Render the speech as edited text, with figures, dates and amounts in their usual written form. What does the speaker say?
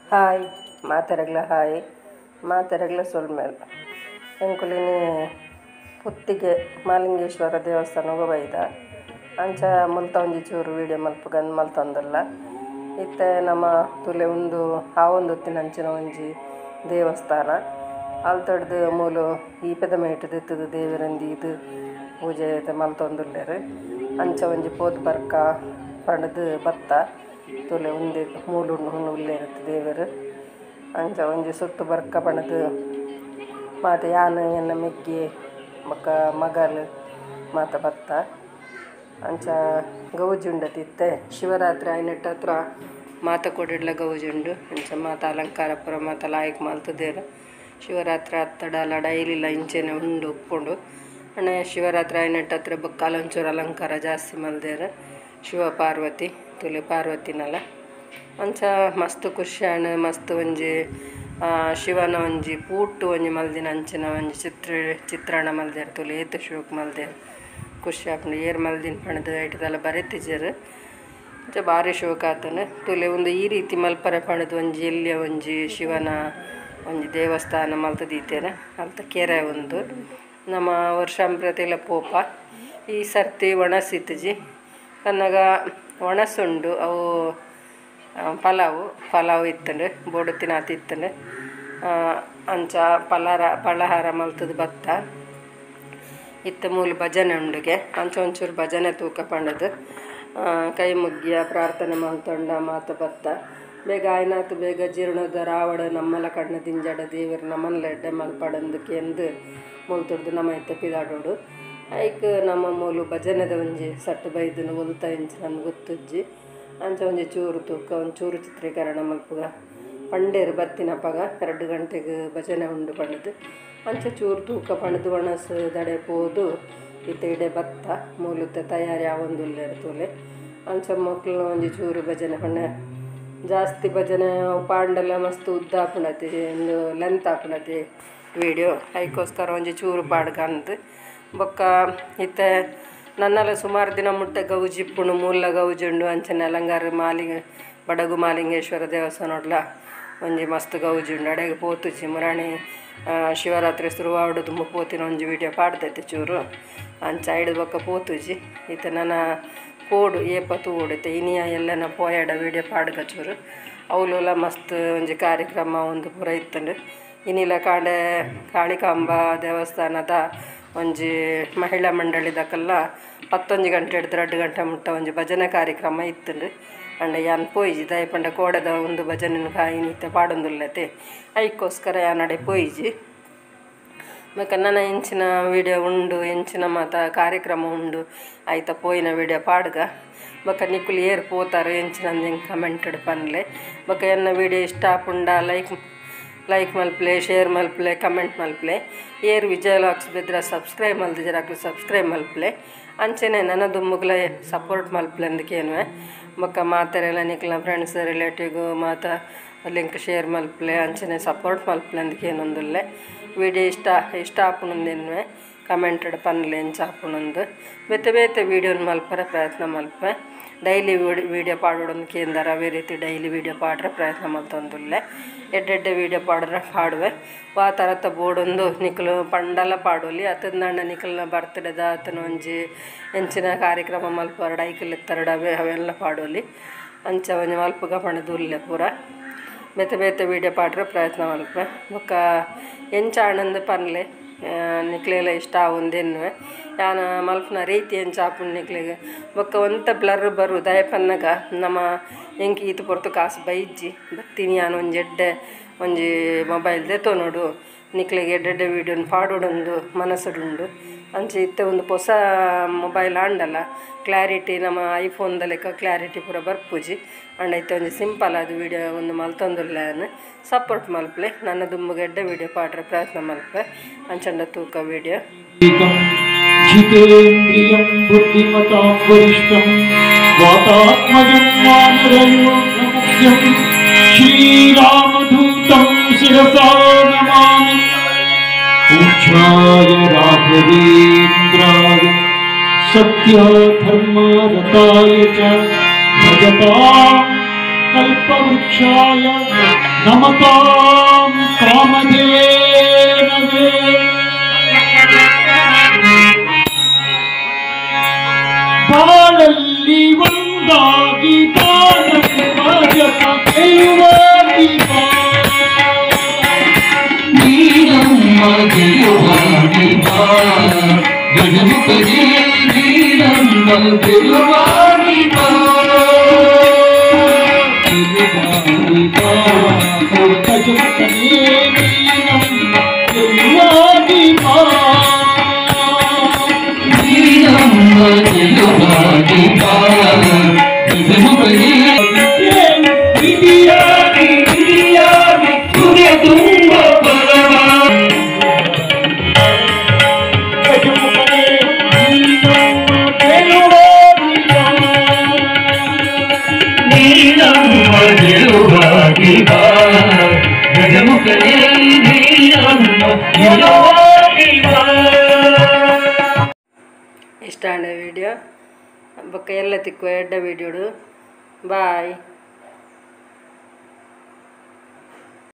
Hi ಮಾತೆರೆಗ್ಲ hi ಮಾತೆರೆಗ್ಲ ಸೊಲ್ಮೆಲು ಎಂಕುಲಿನಿ ಪುತ್ತಿಗೆ ಮಾಲಿಂಗೇಶ್ವರ ದೇವಸ್ಥಾನಗ್ ಬೈದ ಅಂಚ ಮುಲ್ತ ಒಂಜಿ ಚೂರು ವೀಡಿಯೋ ಮಲ್ಪುಗಂದ್ ಮಲ್ತೊಂದುಲ್ಲ. ಇತ್ತೆ ನಮ ತೂಲೆ ಉಂದು ಆವೊಂದಿತ್ತಿನಂಚಿನ ಒಂಜಿ ದೇವಸ್ಥಾನ ಅಲ್ತಡ್ದ್ ಮೂಲು ಈಪೆದ ಮೈಟ್ ದೆತ್ತುದು ದೇವೆರೆನ್ ದೀದ್ ಪೂಜೆ ಮಲ್ತೊಂದುಲ್ಲೆರ್ ಅಂಚ ಒಂಜಿ ಪೋದು ಬರ್ಕ ಪಂಡುದು ಬತ್ತ ತೂಲೆ ಉಂದು ಮೂಲು ಉಲ್ಲೆರ್ ದೇವೆರ್ ಅಂಚ ಒಂಜಿ ಸುತ್ತು ಬರ್ಕ ಪಂಡುದು ಮಾತ ಯಾನ್ ಎನ್ನ ಮೆಗ್ಗಿ ಬೊಕ ಮಗಲ್ ಮಾತ ಬತ್ತ ಅಂಚ ಗೌಜಿ ಉಂಡತೆ ಇತ್ತೆ ಶಿವರಾತ್ರಿ ಆಯಿನೆಟ್ಟ್ ಮಾತ ಕೊಡಿಡ್ಲ ಗೌಜಿ ಉಂಡು ಅಂಚ ಮಾತ ಅಲಂಕಾರ ಪೂರ ಮಾತ ಲಾಯ್ಕ್ ಮಲ್ತುದೆರ್ ಶಿವರಾತ್ರಿ ಅತ್ತುಡಲ ಡೈಲಿಲ ಇಂಚನೆ ಉಂಡು ಉಪ್ಪುಂಡು ಅಂಡ ಶಿವರಾತ್ರಿ ಆಯಿನೆಟ್ಟ್ ಬೊಕ್ಕ ಒಂಚೂರು ಅಲಂಕಾರ ಜಾಸ್ತಿ ಮಲ್ದೆರ್ ಶಿವ ಪಾರ್ವತಿ ತುಲೆ ಪಾರ್ವತಿನಲ ಅಂಚ ಮಸ್ತ್ ಖುಷಿ ಆಂಡ್ ಮಸ್ತ್ ಒಂಜಿ ಶಿವನ ಒಂಜಿ ಪೂಟ್ ಒಂಜಿ ಮಲ್ದಿನ ಅಂಚಿನ ಒಂಜಿ ಚಿತ್ರಣ ಮಲ್ದೆರ್ ತುಲೆ ಏತ್ ಶೋಕ್ ಮಲ್ದೆರ್ ಖುಷಿ ಆಪುಂಡು ಏರ್ ಮಲ್ದಿನ ಪಂಡ್ದ್ ಐಟದಲ ಬರೆತಿಜೆರ್ ಅಂಚ ಬಾರಿ ಶೋಕ್ ಆತುಂಡು ತುಲೆ ಉಂದು ಈ ರೀತಿ ಮಲ್ಪರೆ ಪಂಡ್ದ್ ಒಂಜಿ ಎಲ್ಯ ಒಂಜಿ ಶಿವನ ಒಂಜಿ ದೇವಸ್ಥಾನ ಮಲ್ತ್ ದೀತೆರ್ ಅಲ್ತ ಕೆರೆ ಉಂದು ನಮ ವರ್ಷಾಂಪ್ರತಿಲ ಪೋಪ ಈ ಸರ್ತಿ ಒಣಸ್ ಇತ್ತುಜಿ ಪನ್ನಗ ಒಣಸ್ ಉಂಡು ಅವು ಪಲಾವು ಪಲಾವು ಇತ್ತುಂಡು ಬೋಡುತ್ತಿನಾತ್ ಇತ್ತುಂಡು ಅಂಚ ಪಲಹಾರ ಮಲ್ತುದು ಬತ್ತ ಇತ್ತೆ ಮೂಲು ಭಜನೆ ಉಂಡುಗೆ ಅಂಚ ಒಂಚೂರು ಭಜನೆ ತೂಕ ಪಂಡುದು ಕೈ ಮುಗ್ಗಿಯ ಪ್ರಾರ್ಥನೆ ಮಲ್ತೊಂಡ ಮಾತ ಬತ್ತ ಬೇಗ ಆಯ್ನಾತ್ ಬೇಗ ಜೀರ್ಣೋದ್ಧಾರ ಆವಡ್ ನಮ್ಮಲ ಕಣ್ಣ ದಿಂಜಡ ದೇವೆರ್ ನಮನ್ಲ ಎಡ್ಡೆ ಮಲ್ಪಡಂದು ಕೇಂದ್ ಮುಲ್ತುರ್ದು ನಮ ಇತ್ತೆ ಪಿದಾಡೋಡು ಐಕ್ ನಮ್ಮ ಮೂಲು ಭಜನೆದ ಒಂಜಿ ಸಟ್ ಬೈದುನು ಒಲ್ತ ಇಂಚಿನ ಗೊತ್ತುಜ್ಜಿ ಅಂಚ ಒಂಜಿ ಚೂರು ತೂಕ ಒಂಚೂರು ಚಿತ್ರೀಕರಣ ಮಲ್ಪುಗ ಪಂಡೇರ್ ಬತ್ತಿನಪಗ 2 ಗಂಟೆಗ್ ಭಜನೆ ಉಂಡು ಪಂಡುದು ಅಂಚ ಚೂರು ತೂಕ ಪಂಡುದು ಒಣಸ್ ದಡೆ ಪೋದು ಇತ್ತೆ ಇಡೆ ಬತ್ತ ಮೂಲುತ್ತ ತಯಾರಿ ಆವೊಂದುಲ್ಲೆರ್ ತೂಲೆ ಅಂಚ ಮೊಕ್ಲ್ನ ಒಂಜಿ ಚೂರು ಭಜನೆ ಪಂಡ ಜಾಸ್ತಿ ಭಜನೆ ಪಾಂಡಲ ಮಸ್ತ್ ಉದ್ದ ಆಪುಂಡತೆ ಉಂದು ಲೆಂತ್ ಆಪುಂಡತೆ ವೀಡಿಯೋ ಐಕೋಸ್ಕರ ಒಂಜಿ ಚೂರು ಪಾಡ್ಗಂದ್ ಬೊಕ್ಕ ಇತ್ತೆ ನನ್ನಲ ಸುಮಾರು ದಿನ ಮುಟ್ಟ ಗೌಜಿ ಇಪ್ಪುಂಡು ಮೂಲ ಗೌಜಿ ಉಂಡು ಅಂಚನೆ ಅಲಂಗಾರ ಮಾಲಿಂಗ ಬಡಗು ಮಾಲಿಂಗೇಶ್ವರ ದೇವಸ್ಥಾನೊಡ್ಲ ಒಂಜಿ ಮಸ್ತ್ ಗೌಜಿ ಉಂಡು ಅಡೆಗ್ ಪೋತುಜಿ ಮುರಾಣಿ ಶಿವರಾತ್ರಿ ಶುರುವಾವಡು ದುಂಬು ಪೋತಿನ ಒಂಜಿ ವೀಡಿಯೋ ಪಾಡ್ದೈತೆ ಚೂರು ಅಂಚ ಐಡ್ ಬೊಕ್ಕ ಪೋತುಜಿ ಇತ್ತೆ ನನ ಪೋಡು ಏಪ ತೂವೊಡು ಇತ್ತೆ ಇನಿಯ ಎಲ್ಲನ ಪೋಯಡ ವೀಡಿಯೋ ಪಾಡ್ಗ ಚೂರು ಅವ್ಲುಲ ಮಸ್ತ್ ಒಂಜಿ ಕಾರ್ಯಕ್ರಮ ಒಂದು ಪೂರ ಇತ್ತುಂಡು ಇನಿಲ ಕಾಂಡೆ ಕಾಳಿಕಾಂಬ ದೇವಸ್ಥಾನದ ಒಂಜಿ ಮಹಿಳಾ ಮಂಡಳಿದಕಲ್ಲ 11 ಗಂಟೆ ಹಿಡ್ದು 2 ಗಂಟೆ ಮುಟ್ಟ ಒಂಜಿ ಭಜನೆ ಕಾರ್ಯಕ್ರಮ ಇತ್ತುಂಡು ಅಂಡ ಯಾನ್ ಪೋಯಿಜಿ ದಾಯೆ ಪಂಡ ಕೋಡೆದ ಒಂದು ಭಜನೆ ಇನಿತ್ತೆ ಪಾಡೊಂದುಲ್ಲತೆ ಐಕ್ಕೋಸ್ಕರ ಯಾನ್ ಅಡೆ ಪೋಯಿಜಿ ಬೊಕ ನನ ಎಂಚಿನ ವೀಡಿಯೋ ಉಂಡು ಎಂಚಿನ ಮಾತ ಕಾರ್ಯಕ್ರಮ ಉಂಡು ಐತ ಪೋಯಿನ ವೀಡಿಯೋ ಪಾಡ್ಗ ಬೊಕ ನಿಕುಲು ಏರ್ ಪೋತಾರ್ ಎಂಚಿನ ಕಮೆಂಟ್ ಪನ್ಲೆ ಬೊಕ ಎನ್ನ ವೀಡಿಯೋ ಇಷ್ಟ ಆಪುಂಡ ಲೈಕ್ ಮಲ್ಪಲೆ ಶೇರ್ ಮಲ್ಪಲೆ ಕಮೆಂಟ್ ಮಲ್ಪಲೆ ಏರ್ ವಿಜಯ ವ್ಲಾಗ್ಸ್ ಬೆದ್ರ ಸಬ್ಸ್ಕ್ರೈಬ್ ಮಲ್ದಿಜೆರ್ ಅಕ್ಲು ಸಬ್ಸ್ಕ್ರೈಬ್ ಮಲ್ಪಲೆ ಅಂಚನೆ ನನ ದುಂಬುಗ್ಲ ಸಪೋರ್ಟ್ ಮಲ್ಪಲೆ ಅಂದಕೇನುವೆ ಬೊಕ ಮಾತೆರೆಲ ನಿಕ್ಲ್ನ ಫ್ರೆಂಡ್ಸ್ ರಿಲೇಟಿವ್ ಮಾತ ಲಿಂಕ್ ಶೇರ್ ಮಲ್ಪಲೆ ಅಂಚನೆ ಸಪೋರ್ಟ್ ಮಲ್ಪಲೆ ಅಂದಕೇನೊಂದುಲ್ಲೆ ವೀಡಿಯೋ ಇಷ್ಟ ಇಷ್ಟ ಆಪುಂಡುಂದೆನ್ನುವೆ ಕಮೆಂಟ್ ಪನ್ಲೆ ಎಂಚ ಆಪುಂಡುಂದು ಬೇತೆ ಬೇತೆ ವೀಡಿಯೋನ್ ಮಲ್ಪರೆ ಪ್ರಯತ್ನ ಮಲ್ಪೆ ಡೈಲಿ ವೀಡಿಯೋ ಪಾಡೋಡೊಂದು ಕೇಂದ್ರ ಅವೇ ರೀತಿ ಡೈಲಿ ವೀಡಿಯೋ ಪಾಡ್ರೆ ಪ್ರಯತ್ನ ಮಲ್ತೊಂದುಲ್ಲೆ ಎಡ್ಡೆಡ್ಡೆ ವೀಡಿಯೋ ಪಾಡ್ರೆ ಪಾಡುವೆ ವಾ ತರತ ಬೋಡೊಂದು ನಿಕುಲು ಪಂಡಲ ಪಾಡೊಲಿ ಅತ್ತಂದಂಡ ನಿಕಲ್ನ ಬರ್ತ್ಡೇದ ಅತನ ಒಂಜಿ ಎಂಚಿನ ಕಾರ್ಯಕ್ರಮ ಮಲ್ಪರಡ ಐಕಲ್ ಎತ್ತರಡ ಅವೇ ಅವೆಲ್ಲ ಪಾಡೊಲಿ ಅಂಚ ಒಂಜಿ ಮಲ್ಪುಗ ಪಂಡುದು ಉಲ್ಲೆ ಪೂರ ಬೇತೆ ಬೇತೆ ವೀಡಿಯೋ ಪಾಡ್ರೆ ಪ್ರಯತ್ನ ಮಲ್ಪೆ ಬೊಕ್ಕ ಎಂಚ ಆಂಡಂದ್ ಪನ್ಲೆ ನಿಕ್ಲೆಲ ಇಷ್ಟ ಆವೊಂದೆನ್ನುವೆ ಯಾನ್ ಮಲ್ಪುನ ರೀತಿ ಎಂಚ ಆಪುಂಡು ನಿಕ್ಲೆಗ್ ಬೊಕ್ಕ ಒಂತೆ ಬ್ಲರ್ ಬರು ದಾಯೆ ಪನ್ನಗ ನಮ ಎಂಕ್ ಈತ್ ಪೊರ್ತು ಕಾಸ್ ಬೈಜ್ಜಿ ಬತ್ತಿನಿ ಯಾನ್ ಒಂಜಿ ಎಡ್ಡೆ ಒಂಜಿ ಮೊಬೈಲ್ ದೆತೊನೊಡು ನಿಕ್ಲೆಗ್ ಎಡ್ಡೆಡ್ಡೆ ವೀಡಿಯೋನ್ ಪಾಡೊಡೊಂದು ಮನಸ್ಸುಡುಂಡು ಅಂಚ ಇತ್ತೆ ಒಂದು ಪೊಸ ಮೊಬೈಲ್ ಆಂಡಲ ಕ್ಲಾರಿಟಿ ನಮ ಐಫೋನ್ ದ ಲೆಕ್ಕ ಕ್ಲಾರಿಟಿ ಪೂರ ಬರ್ಪುಜಿ ಅಂಡ ಇತ್ತೆ ಒಂಜಿ ಸಿಂಪಲ್ ಆದ್ ವೀಡಿಯೋ ಒಂದು ಮಲ್ತೊಂದುಲ್ಲೆ ಯಾನ್ ಸಪೋರ್ಟ್ ಮಲ್ಪಲೆ ನನ ದುಂಬುಗ್ ಎಡ್ಡೆ ವೀಡಿಯೋ ಪಾಡ್ರೆ ಪ್ರಯತ್ನ ಮಲ್ಪೆ ಅಂಚಂಡ ತೂಕ ವೀಡಿಯೋ. ಜಿತೇಂದ್ರಿಯಂ ಬುದ್ಧಿಮತಾಂ ವರಿಷ್ಠಂ ವಾತಾತ್ಮಜಂ ವಾನರಯೂಥಮುಖ್ಯಂ ಶ್ರೀರಾಮದೂತಂ ಶಿರಸಾ ನಮಾಮಿ. ಪೂಜ್ಯಾಯ ರಾಘವೇಂದ್ರಾಯ ಸತ್ಯಧರ್ಮರತಾಯ ಚ ಭಜತಾಂ ಕಲ್ಪವೃಕ್ಷಾಯ ನಮತಾಂ ಕಾಮಧೇನವೇ. ಬಾಳಲ್ಲಿ ಒಂದಾಗಿ ಬಾಳಲ್ಲಿ ಗೆಲುವಾಗಿ ಬಾ. ನೀನಮ್ಮ ಗೆಲುವಾಗಿ ಬಾ, ಗಜಮುಖನೇ ನೀನಮ್ಮ ಗೆಲುವಾಗಿ ಬಾ. ಗೆಲುವಾಗಿ ಬಾ, ಗಜಮುಖನೇ ನೀನಮ್ಮ ಗೆಲುವಾಗಿ ಬಾ. ನೀನಮ್ಮ ಗೆಲುವಾಗಿ ಬಾ, ಗಜಮುಖನೇ. ವಿಧಿಯಾಗಿ ವಿಧಿಯಾಗಿ ಸುದೆ ತುಂಬ ಪರಮ. ಗಜಮುಖನೇ ನೀನಮ್ಮ ಗೆಲುವಾಗಿ ಬಾ. ನೀನಮ್ಮ ಗೆಲುವಾಗಿ ಬಾ, ಗಜಮುಖನೇ ನೀನಮ್ಮ ಗೆಲುವಾಗಿ ಬಾ. ಇಷ್ಟ ಆಂಡ ವಿಡಿಯೋ ಬೊಕ್ಕ ಎಲ್ಲ ತಿಕ್ಕುವ ಎಡ್ಡ ವಿಡಿಯೋಡು. ಬಾಯ್.